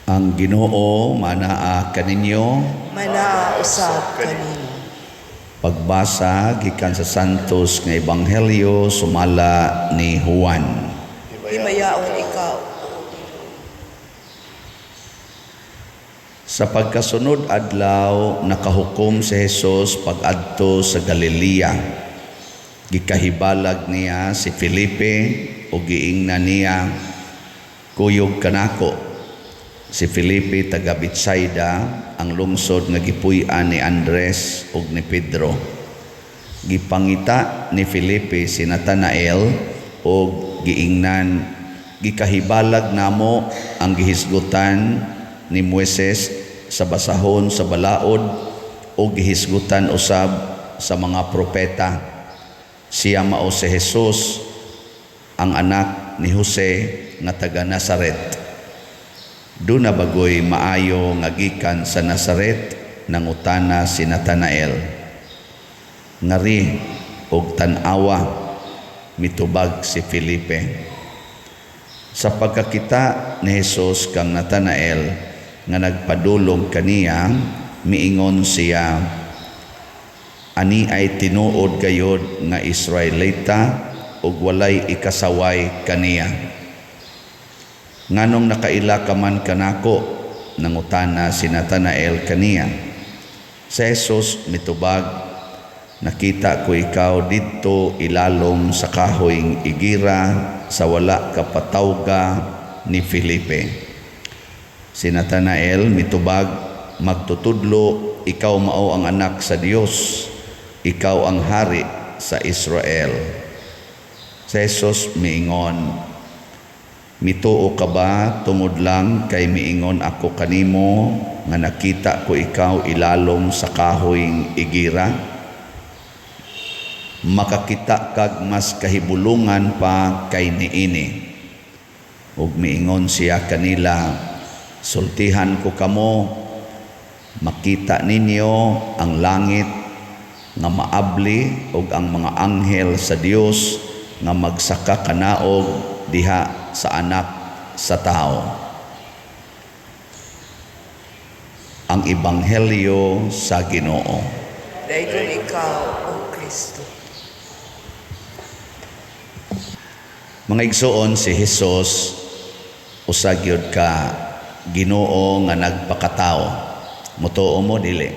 Ang Ginoo manaa kaninyo. Manaa usab kanimo. Pagbasa gikan sa Santos nga Ebanghelyo sumala ni Juan. Himayaon ikaw. Sa pagkasunod adlaw, nakahukom si Jesus pag-adto sa Galilea. Gikahibalag niya si Felipe ug giingnan niya, "Kuyog kanako." Si Felipe taga Betsaida, ang lungsod nga gipuy-an ni Andres ug ni Pedro. Gipangita ni Felipe si Natanael ug giingnan, "Gikahibalag namo ang gihisgutan ni Moises sa basahon sa balaod ug gihisgutan usab sa mga propeta. Siya mao si Jesus, ang anak ni Jose nga taga Nazaret." "Duna bagoy maayo nga gikan sa Nazaret?" nangutana si Natanael. "Ngari og tan-awa," mitubag si Felipe. Sa pagkakita ni Jesus kang Natanael nga nagpadulong kaniya, miingon siya, "Ani ay tinuod gayod nga Israelita ug walay ikasaway kaniya." "Nganong nakaila ka man kanako?" nangutana si Natanael kaniya. Si Jesus mitubag, "Nakita ko ikaw didto ilalom sa kahoy igira sa wala ka patawga ni Felipe." Si Natanael mitubag, "Magtutudlo, ikaw mao ang anak sa Dios, ikaw ang hari sa Israel." Si Jesus miingon, "Mituo ka ba tungod lang kay miingon ako kanimo nga nakita ko ikaw ilalom sa kahoy igira? Makakita kag mas kahibulungan pa kay niini." Ug miingon siya kanila, "Sultihan ko kamo, makita ninyo ang langit nga maabli ug ang mga anghel sa Dios nga magsaka kanaog diha sa anak sa tao." Ang Ebanghelyo sa Ginoo. Daygon ikaw, O Kristo. Mga igsoon, si Jesus usa gyud ka Ginoo nga nagpakatao. Mutuo mo dili?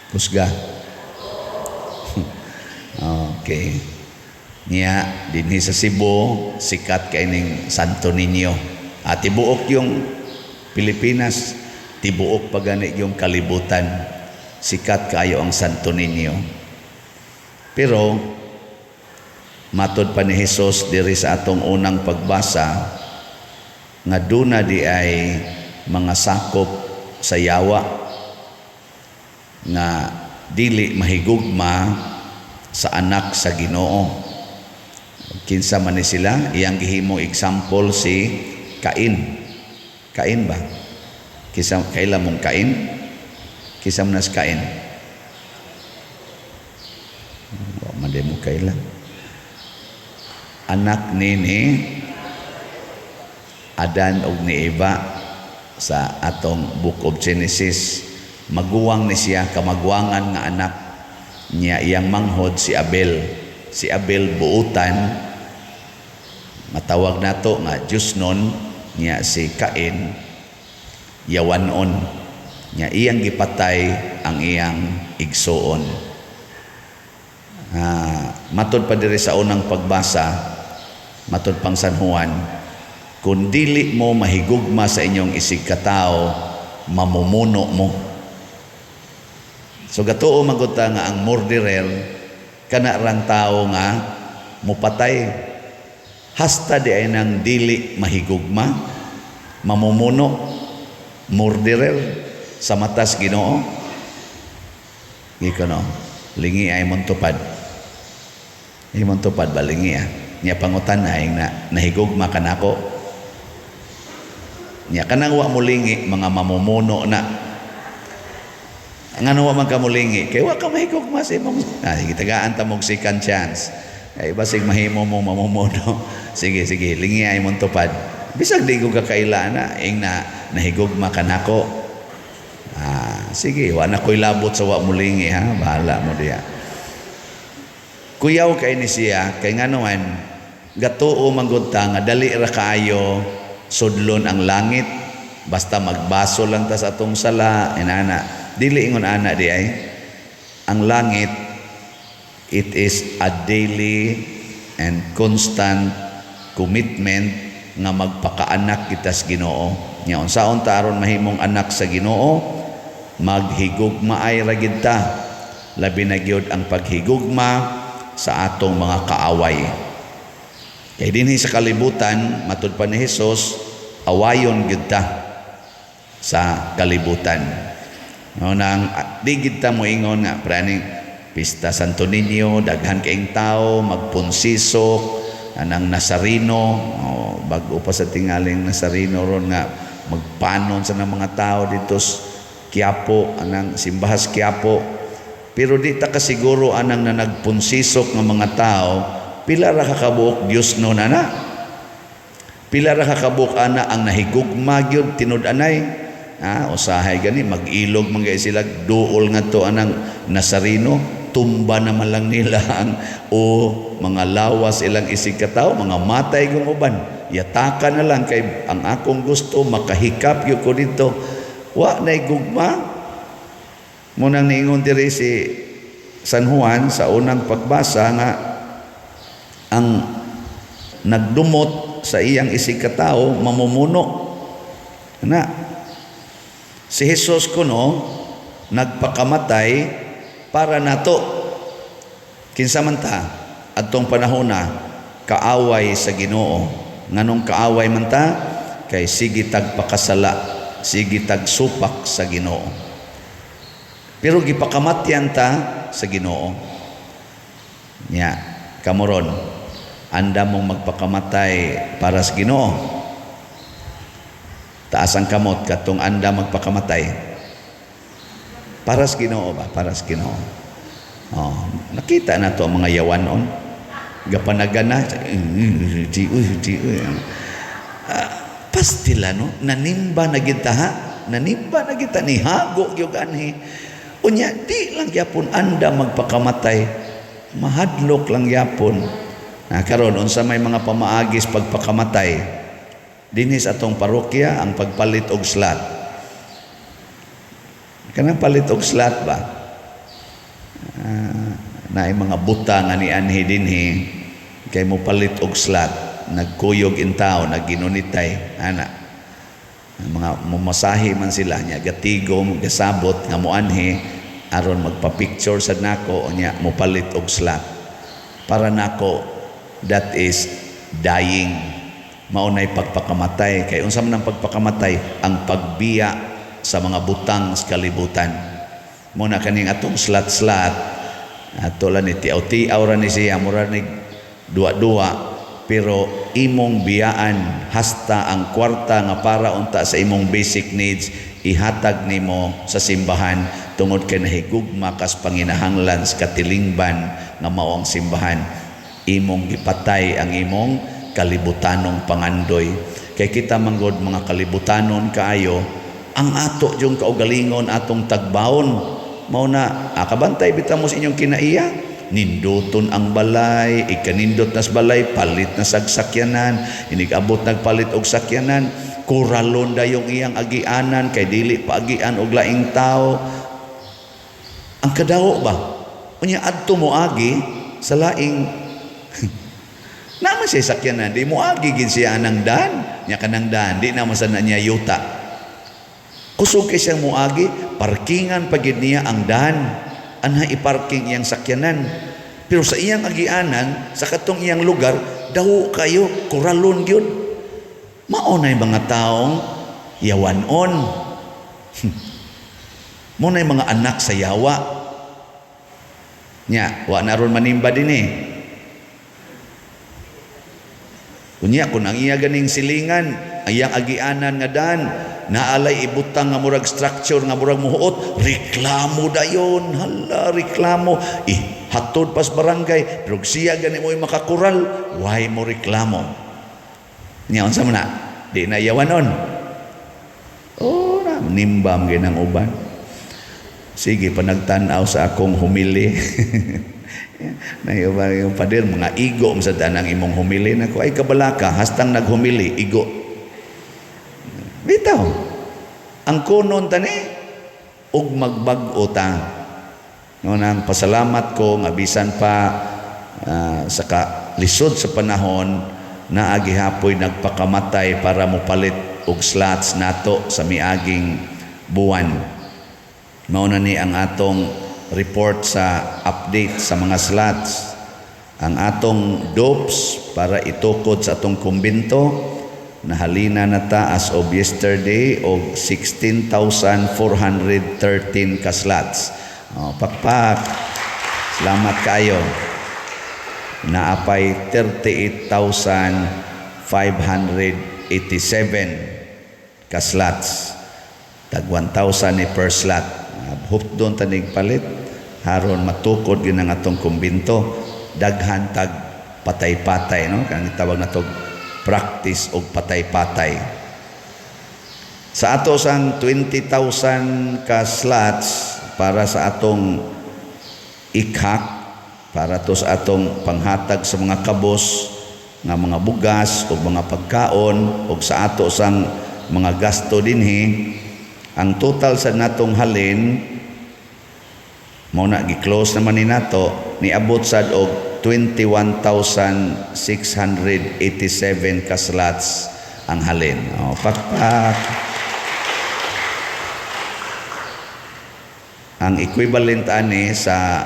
Kusga. Okay. Niya dinhi sa Cebu sikat kay ning Santo Niño. At tibuok yung Pilipinas, tibuok pa gani yung kalibutan. Sikat kayo ang Santo Niño. Pero matod pa ni Jesus diri sa atong unang pagbasa nga duna di ay mga sakop sa yawa nga dili mahigugma sa anak sa Ginoo. Kinsa man ni sila? Iyang gihimo example si Cain. Cain ba? Kinsa kaila mong Cain? Kinsa man si Cain? Wa man di mo kaila. Anak ni Adan ug ni Eva sa atong Book of Genesis. Maguwang ni siya, kamagwangan nga anak niya. Iyang manghod si Abel. Si Abel buutan, matawag nato nga Diyosnon niya. Si Cain yawanon niya. Iyang gipatay ang iyang igsuon. Matod pa diri sa unang pagbasa, matod pang San Juan, kung dili mo mahigugma sa inyong isig katao, mamumuno mo. So gatuo man gud ta nga ang murderer kana rang tao nga mupatay. Hasta di ay nang dili mahigugma, mamumuno, murderer sa matas Ginoo. Giko no, lingi ay mong tupad. Imong tupad ba lingi ah. Niya pangutan ay na nahigugma kanako. Niya kanang wa mo lingi, mga mamumuno na. Ngano wa man ka molingi? Kay wa ka mahigugma sa imong, sige, tagaan ta mog second chance. Kay basig mahimo mo mamumuno. Sige, sige, lingi ay mong tupad. Bisag di ko kakaila na, ing na nahigugma ka nako. Ah, sige, wa na ko'y labot sa wa mulingi ha, bahala mo diya. Kuyaw kay ni siya, kay ngano man, gatuo man gud ta nga dali ra kaayo sudlon ang langit, basta magbaso lang ta sa atong sala, inana. Dili ingon ana di ay. Ang langit, it is a daily and constant commitment nga magpakaanak kita sa Ginoo. Nya unsaon ta aron mahimong anak sa Ginoo? Maghigugmaay ra gid ta. Labi na gyud ang paghigugma sa atong mga kaaway. Kay dinhi sa kalibutan, matud pa ni Jesus, awayon gyud ta sa kalibutan. No, nang di gid ta moingon nga praning pista Santo Niño, daghan kaing tao, magpunsisok, anang Nazareno, oh, bag-o pa sa tingaling Nazareno ron nga magpanon sa ng mga tao dito sa Quiapo, anang simbahas Quiapo. Pero di ta kasiguro anang na nagpunsisok nga mga tao, pila ra ka kabuok Dios no ana? Pila ra ka kabuok ana ang nahigugma gyud tinud-anay? Ah, usahay gani mag-ilog man gay sila duol ngadto anang Nazareno, tumba naman lang nila ang o mga lawas ilang isig katawo, mga matay kung uban. Yataka na lang kay ang akong gusto makahikap gyud ko dito. Wa nay gugma. Munang niingon diri si San Juan sa unang pagbasa nga ang nagdumot sa iyang isig katawo mamumuno. Na si Jesus kuno nagpakamatay para nato. Kinsa man ta adtong panahona? Kaaway sa Ginoo. Nganong kaaway man ta? Kay sige tag pakasala, sige tag supak sa Ginoo. Pero gipakamatyan ta sa Ginoo. Nya, kamoron, anda mong magpakamatay para sa Ginoo? Taas ang kamot katong anda magpakamatay. Para sa Ginoo ba? Para sa Ginoo. Oh, nakita na to ang mga yawanon. Gapanagana, di uy, di uy. Ah, pastila no, nanimba na kita ha, nanimba na kita ni hago gyud anhi. Unya di lang gyapon anda magpakamatay, mahadlok lang gyapon. Na karon unsa may mga pamaagis pagpakamatay? Dinhi sa atong parokya ang pagpalit og slot. Kanang palit og slot ba? Naay mga buta nga nianhi dinhi kay mo palit og slot, nagkuyog in tao, nagginunitay ana. Ang mga mumasahi man sila nya, gatigom, gasabot nga moanhi aron magpa-picture sad nako, nya mopalit og slot. Para nako, that is dying. Mao nay pagpakamatay, kay unsa man ang pagpakamatay? Ang pagbiya sa mga butang sa kalibutan. Mo na kaning atong slot-slot ato lang ni tiaw-tiaw ra ni siya, mura ni duwa-duwa, pero imong biyaan hasta ang kwarta nga para unta sa imong basic needs, ihatag nimo sa simbahan tungod kay nahigugma kas panginahanglan sa katilingban nga mao ang simbahan. Imong gipatay ang imong kalibutanong pangandoy, kay kita manggod mga kalibutanon kaayo ang ato yung kaugalingon, atong tagbaon. Mao na akabantay bitaw mo sa inyong kinaiya, ninduton ang balay, ikanindot nas balay, palit na sagsakyanan, inigabot nagpalit og sakyanan, kuralon dayong iyang agianan kay dili paagian og laing tao. Ang kadawo ba? Unya adto mo agi sa laing naman siya sakyanan, di mo agi gid siya anang dan, nya kanang dan, di naman sa na niya yuta. Kusog kay siyang muagi, parkingan pa gid niya ang dan. Anha iparking iyang sakyanan. Pero sa iyang agianan, sa katong iyang lugar, dawo kayo, kuralon gyud. Mao na mga taong yawanon. Mo na mga anak sa yawa. Nya, wa na ron manimba din eh. Unya kung ang iya ganing silingan, ang iyang agianan nga dan, naalay ibutang nga murag structure nga murag muhuot, reklamo dayon, hala reklamo. Eh, hatod pas barangay, pero siya gani mo makakural, why mo reklamo? Nya unsa man na? Di na yawanon. Oh, na nimbam ginang uban. Sige, panagtanaw sa akong humili. Na yung pader, mga igo sa danang imong humili nako ay kabalaka hastang naghumili igo. Bitaw. Ang kunon tani og magbag-o ta. No, nang pasalamat ko nga bisan pa sa ka, lisod sa panahon, naa gihapoy nagpakamatay para mopalit og slots nato sa miaging buwan. Mao na ni ang atong report sa update sa mga slots. Ang atong dopes para itukod sa atong kumbento, nahalina na ta as of yesterday og 16,413 ka slots. Oh, pakpak. Salamat kayo. Naapay 38,587 ka slots. Tag 1,000 ni per slot. Hupdon tanig palit haron matukod gyud ang atong kumbinto, daghan tag patay-patay, no, kanang tawag nato practice og patay-patay. Sa ato sang 20,000 ka slots para sa atong ikhak, para to sa atong panghatag sa mga kabos nga mga bugas o mga pagkaon o sa ato sang mga gasto dinhi, ang total sa natong halin mao na gi-close naman ni nato, niabot sad og 21,687 ka slots ang halin. Oh, pakpak. Ang equivalent ani sa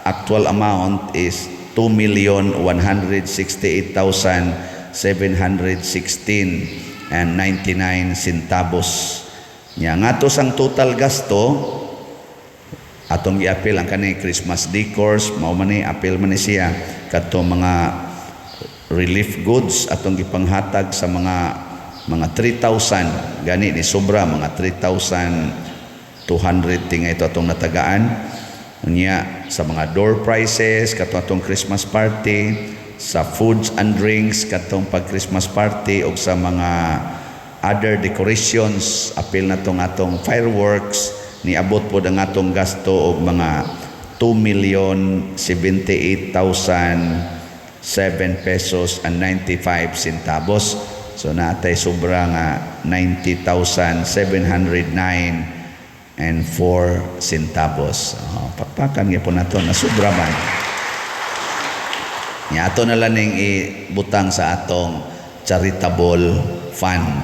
actual amount is 2,168,716 and 99 centavos. Nya ngato sang total gasto atong giapil ang kani Christmas decors, mao man ni apil man ni siya kadto mga relief goods atong gipanghatag sa mga 3,000 gani ni sobra mga 3,200 tinga ito atong natagaan. Unya sa mga door prizes kadto atong Christmas party, sa foods and drinks katong pag Christmas party, og sa mga other decorations apil na tong atong fireworks, niabot pod ang atong gasto og mga 2,078,007 pesos and 95 centavos. So naatay sobra nga 90,709 and 4 centavos. Oh, pakpakan gyapon nato na sobra man. Nya ato na lang ning ibutang sa atong charitable fund.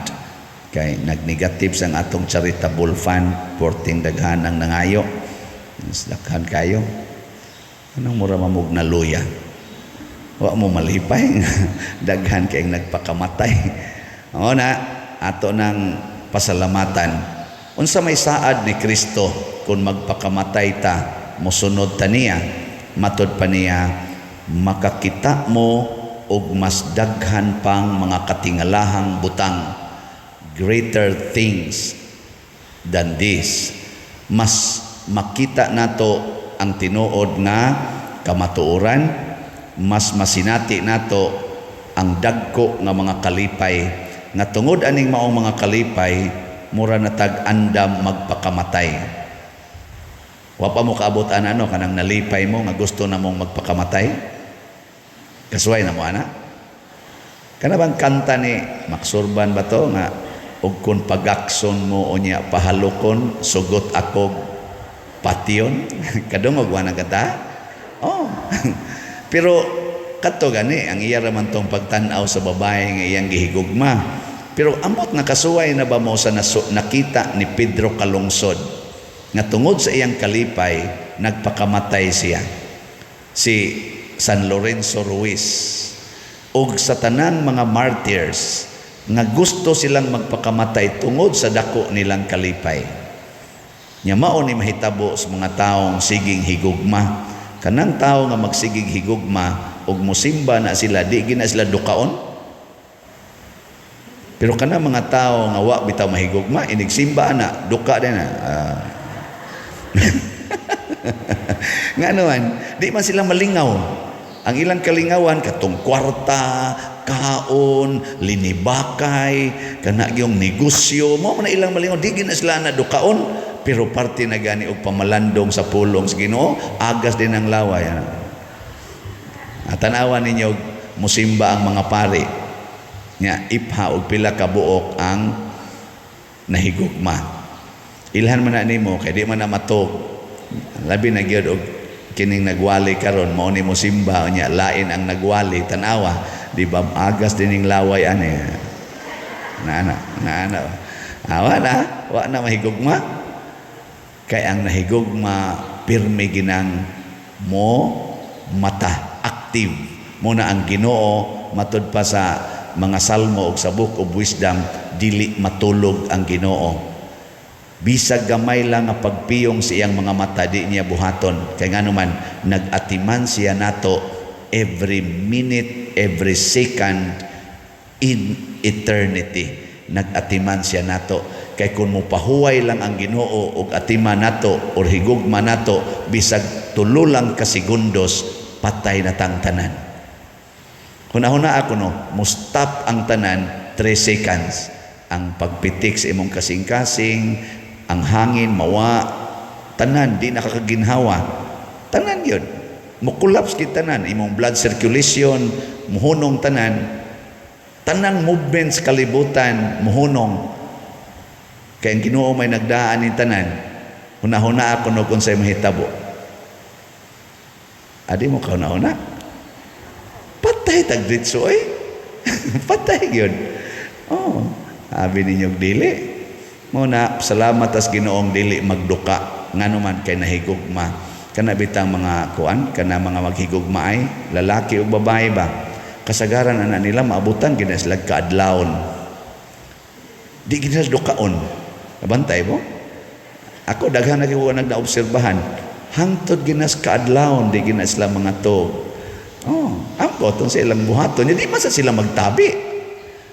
Kay nagnegative sang atong charitable fund, porting daghan ang nangayo. Mas daghan kayo. Anong mura mamog na luya? Wa mo malipay. Daghan kay nagpakamatay. O na, ato nang pasalamatan. Unsa may saad ni Kristo kung magpakamatay ta, mosunod ta niya, matod pa niya, makakita mo og mas daghan pang mga katingalahang butang, greater things than this. Mas makita nato ang tinuod nga kamatuoran, mas masinati nato ang dagko nga mga kalipay nga tungod aning maong mga kalipay mura na tag andam magpakamatay. Wa pa mo kaabot ana, no, kanang nalipay mo nga gusto na mong magpakamatay? Kasuway na mo ana? Kana bang kanta ni Maxurban ba to nga og kun pagakson mo unya pahalukon, sugot akog patyon? Kadungog wa na kata? Oh. Pero kadto gani ang iya ra man tong pagtan-aw sa babae nga iyang gihigugma. Pero amot nakasuway na ba mo sa nakita ni Pedro Calungsod nga tungod sa iyang kalipay nagpakamatay siya? Si San Lorenzo Ruiz og sa tanang mga martyrs nga gusto silang magpakamatay tungod sa dako nilang kalipay. Nya mao ni mahitabo sa mga taong siging higugma. Kanang tao nga magsigig higugma og musimba na sila, di gina sila dukaon. Pero kanang mga tao nga wa bitaw mahigugma, inigsimba na, duka din na. Nga naman, di man sila malingaw. Ang ilang kalingawan, katong kwarta, Kaon, linibakay, kana yung negosyo, mao man na ilang malingon, di gina sila na dukaon, pero parte na gani og pamalandong sa pulong sa Ginoo, agas din ang laway. Ano? At tanawa ninyo, musimba ang mga pari. Nya ipha og pila ka buok ang nahigugma. Ilhan man na nimo kay di man na matog. Labi na gyud og kining nagwali karon mao ni mosimba, nya lain ang nagwali, tan-awa, di ba agas dining laway ani. Na na na na. Awa na, wa na mahigugma. Kay ang nahigugma pirmi ginang mo mata, active. Muna ang Ginoo, matud pa sa mga salmo ug sa Book of Wisdom, dili matulog ang Ginoo. Bisag gamay lang nga pagpiyong sa iyang mga mata, di niya buhaton. Kay ngano man, nag-atiman siya nato every minute, every second in eternity. Nag-atiman siya nato. Kay kung mopahuway lang ang Ginoo og atiman nato or higugma nato, bisag tulo lang ka segundos, patay na tang tanan. Hunahuna ako no, mo-stop ang tanan 3 seconds. Ang pagpitik sa imong kasing-kasing, ang hangin mawa, tanan di nakakaginhawa. Tanan yun. Mo-collapse gid tanan, imong blood circulation, muhunong tanan. Tanang movements kalibutan muhunong. Kay ang Ginoo may nagdaan ni tanan. Hunahuna ako no kung sa'y mahitabo. Adi mo kahuna-huna? Patay tag ditso eh. Patay gyud. Oh, abi ninyo dili. Muna salamat tas Ginoong dili magduka, ngano man kay nahigugma. Kana bitang mga kuan, kana mga maghigugma ay lalaki o babae ba? Kasagaran ana nila maabutan gid na sila kaadlawon. Di gid sila dukaon. Nabantay mo? Ako daghan na gyud nagnaobserbahan. Hangtod ginas kaadlawon di gina sila mga to. Oh, ambot tong sa ilang buhaton. Di man sa sila magtabi.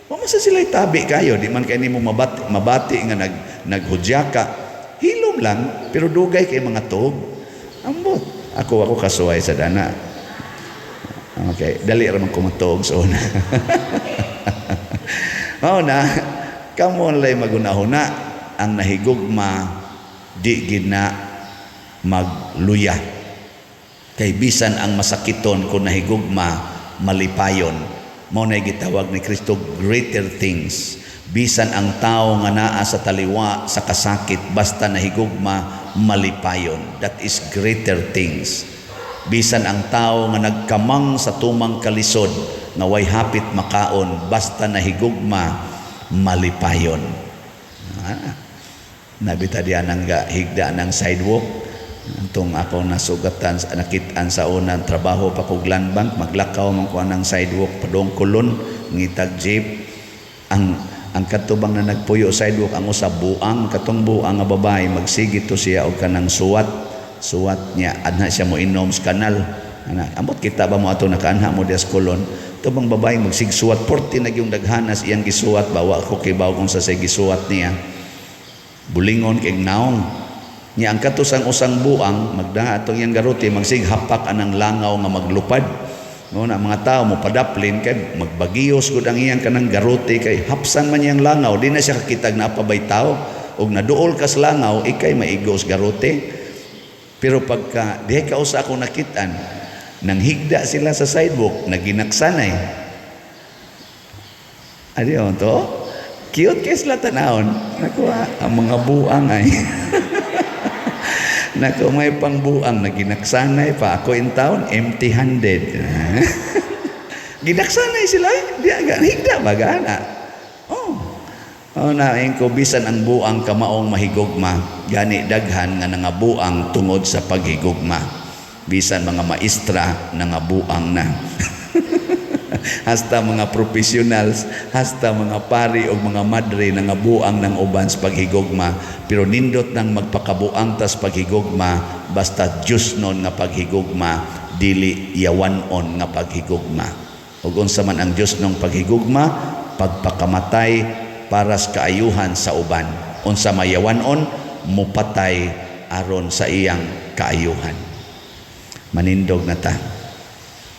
Wa man sa sila itabi kayo, di man kay nimo mabati, mabati nga naghudya ka. Hilom lang, pero dugay kay mga tog. Ambot. Ako kasuway sa dana. Okay, dali ra man ko matuog sa una. Mao na, kamo lay magunahuna ang nahigugma di gina magluya. Kay bisan ang masakiton kung nahigugma malipayon. Mao na gitawag ni Kristo greater things. Bisan ang tao nga naa sa taliwa sa kasakit basta nahigugma malipayon. That is greater things. Bisan ang tao nga nagkamang sa tumang kalisod nga way hapit makaon basta nahigugma malipayon. Nabita diyan ang higda ng sidewalk. Antong ako nasugatan, nakitaan sa unang trabaho pa kog Land Bank, maglakaw man ko anang sidewalk padong Kulon, ngitag jeep. Ang katubang na nagpuyo sidewalk ang usa buang, katong buang nga babae magsige to siya og kanang suwat. Suwat niya adna siya mo inom sa kanal. Ana, ambot kita ba mo ato nakaanha mo dias Kulon. Tubang babae magsigsuwat, porti na yung daghanas iyang gisuwat ba, wa ko kibaw kung sa say gisuwat niya. Bulingon kay naong. Nya ang katusang usang buang magdaa atong iyang garote magsig hapak anang langaw nga maglupad. No na mga tao mo padaplin kay magbagiyos gud ang iyang kanang garote kay hapsan man iyang langaw, di na siya kakitag na pabay tao og naduol kas langaw ikay maigos garote. Pero pagka dihay ka usa ako nakitaan, nang higda sila sa sidewalk, naginaksanay. Adi on to? Cute kay sila tanawon. Nakuha ang mga buang ay. Naku, may pangbuang na ginaksanay pa. Ako in town, empty-handed. Ginaksanay sila eh. Di aga, higda ba gana? Oh. Oh, na ko bisan ang buang kamaong mahigugma, gani daghan nga nangabuang tungod sa paghigugma. Bisan mga maestra nangabuang na. Hasta mga professionals, hasta mga pari o mga madre nangabuang ng uban sa paghigugma, pero nindot nang magpakabuang tas paghigugma, basta Diyos nun nga paghigugma, dili yawan-on nga paghigugma. Ug unsa man ang Diyos nung paghigugma, pagpakamatay para sa kaayuhan sa uban. Unsa mayawan-on, mupatay aron sa iyang kaayuhan. Manindog na ta.